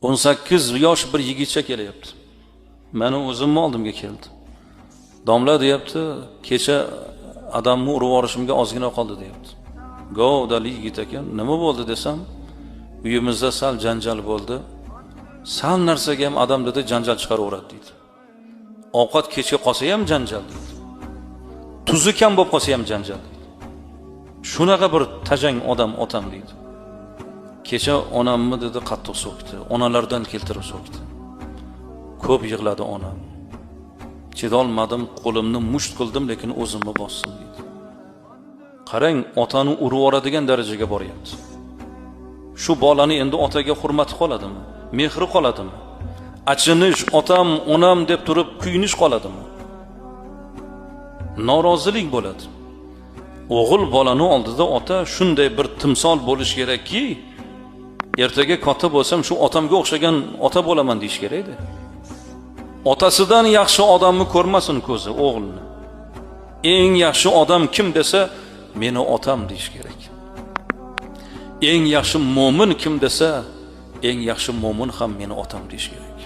18 yosh bir yigitcha kelyapti. Mani o'zimni oldimga keldi. Domla deyapti, kecha odamni urib yuborishimga ozgina qoldi deyapti. Govdali yigit ekan, nima bo'ldi desam, uyimizda sal janjal bo'ldi. Sal narsaga ham odam dedi janjal chiqaraveradi deydi. Ovqat kechga qolsa ham janjal deydi. Tuzi kam bo'lib qolsa ham janjal deydi. Shunaqa bir tajang odam otam deydi. Kecha onamni dedi qattiq so'kdi, onalardan keltirib so'kdi. Ko'p yig'ladi onam. Chidolmadim, qo'limni musht qildim, lekin o'zimni bosdim deydi. Qarang, otani urib yuboradigan darajaga boryapti. Shu bolani endi otaga hurmati qoladimi? Mehri qoladimi? Achinish, otam, onam deb turib kuyinish qoladimi? Norozilik bo'ladi. O'g'il bolani oldida ota shunday bir timsol bo'lish kerakki, ertaga katta bo'lsam shu otamga o'xshagan ota bo'laman deyish kerakda. Otasidan yaxshi odamni ko'rmasin ko'zi o'g'ilni. Eng yaxshi odam kim desa, meni otam deyish kerak. Eng yaxshi mo'min kim desa, eng yaxshi mo'min ham meni otam deyish kerak.